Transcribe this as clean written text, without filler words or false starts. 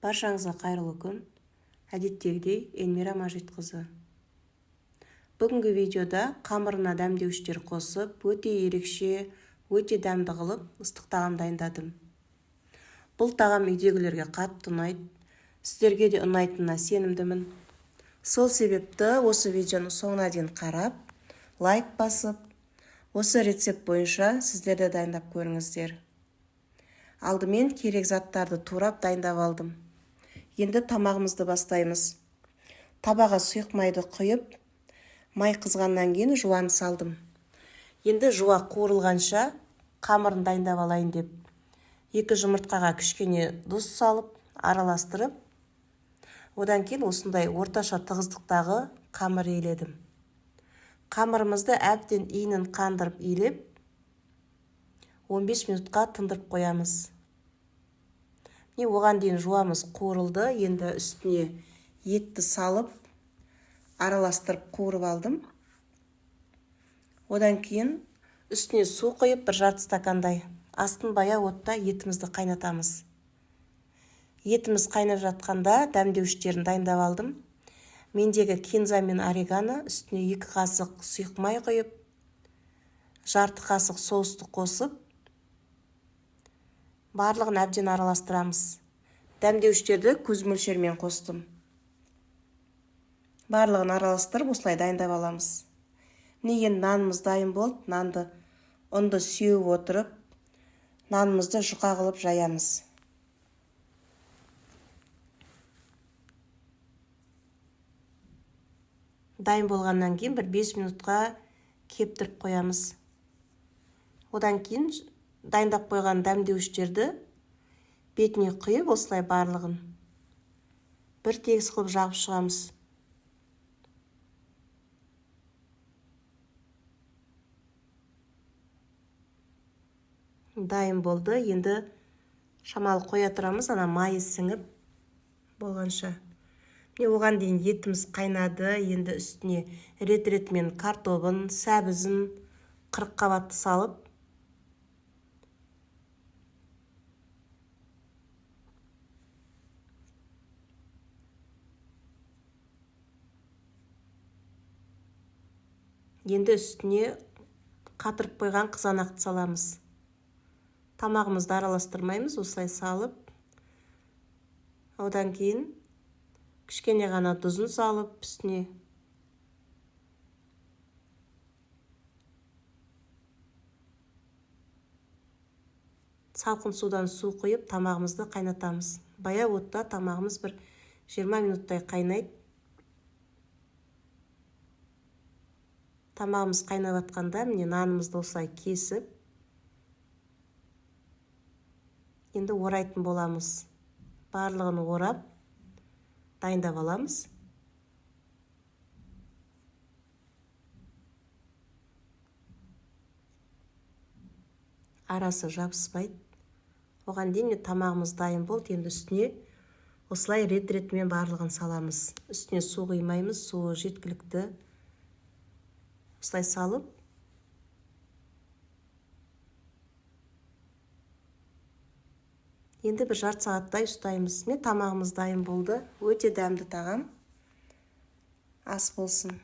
Баршаңызға қайырлы күн. Әдеттегідей Эльмира Мажитқызы. Бүгінгі видеода қамырына дәмдеуіштер қосып, өте ерекше, өте дәмді қылып ыстық тағам дайындадым. Бұл тағам үйдегілерге қатты ұнайды. Сіздерге де ұнайтынына сенімдімін. Сол себепті осы видеоны соңына дейін қарап, лайк басып, осы рецепт бойынша сіздер де дайындап көріңіздер. Алдымен керек заттарды турап дайындап алдым. Енді тамағымызды бастаймыз. Табаға сұйық майды құйып, май қызғаннан кейін жуаны салдым. Енді жуа қуырылғанша қамырын дайындап алайын деп 2 жұмыртқаға кішкене тұз салып, араластырып, одан кейін осындай орташа тығыздықтағы қамыр иледім. Қамырымызды әбден иінін қандырып илеп, 15 минутқа тындырып қоямыз. Міне, оған дейін жуамыз қуырылды. Енді үстіне етті салып, араластырып қуырып алдым. Одан кейін үстіне су құйып, бір жарты стакандай астын бая отта етімізді қайнатамыз. Етіміз қайнап жатқанда дәмдеуіштерін дайындап алдым. Мендегі кинза мен орегано, үстіне 2 қасық сұйық май құйып, жарты қасық соусты қосып, барлығын әбден араластырамыз. Дәмдеуіштерді көз мөлшерімен қостым. Барлығын араластырып, осылай дайындап аламыз. Міне, енді нанымыз дайын болды. Нанды ұнды сеуіп отырып, нанымызды жұқа қылып жаямыз. Дайын болғаннан кейін бір 5 минутқа кептіріп қоямыз. Одан кейін дайындап қойған дәмдеуіштерді бетіне құйып, осылай барлығын бір тегіс қылып жағып шығамыз. Дайын болды. Енді шамалы қоя тұрамыз, ана майы сіңіп болғанша. Міне, оған дейін етіміз қайнады. Енді үстіне рет-ретімен картобын, сәбізін 40 қабатты салып, енді үстіне қатырып қойған қызанақты саламыз. Тамағымызды араластырмаймыз, осылай салып, одан кейін кішкене ғана тұзын салып үстіне. Салқын судан су құйып, тамағымызды қайнатамыз. Бая отта тамағымыз бір 20 минуттай қайнайды. Тамағымыз қайнап жатқанда, міне, нанымызды осылай кесіп, енді орайтын боламыз. Барлығын орап, дайындап аламыз. Арасы жабыспайды. Оған дейін тамағымыз дайын болды. Енді үстіне осылай рет-ретімен барлығын саламыз. Үстіне су құймаймыз, суы жеткілікті. Осылай салып, енді бір жарты сағаттай ұстаймыз. Міне, тамағымыз дайын болды. Өте дәмді тағам. Ас болсын.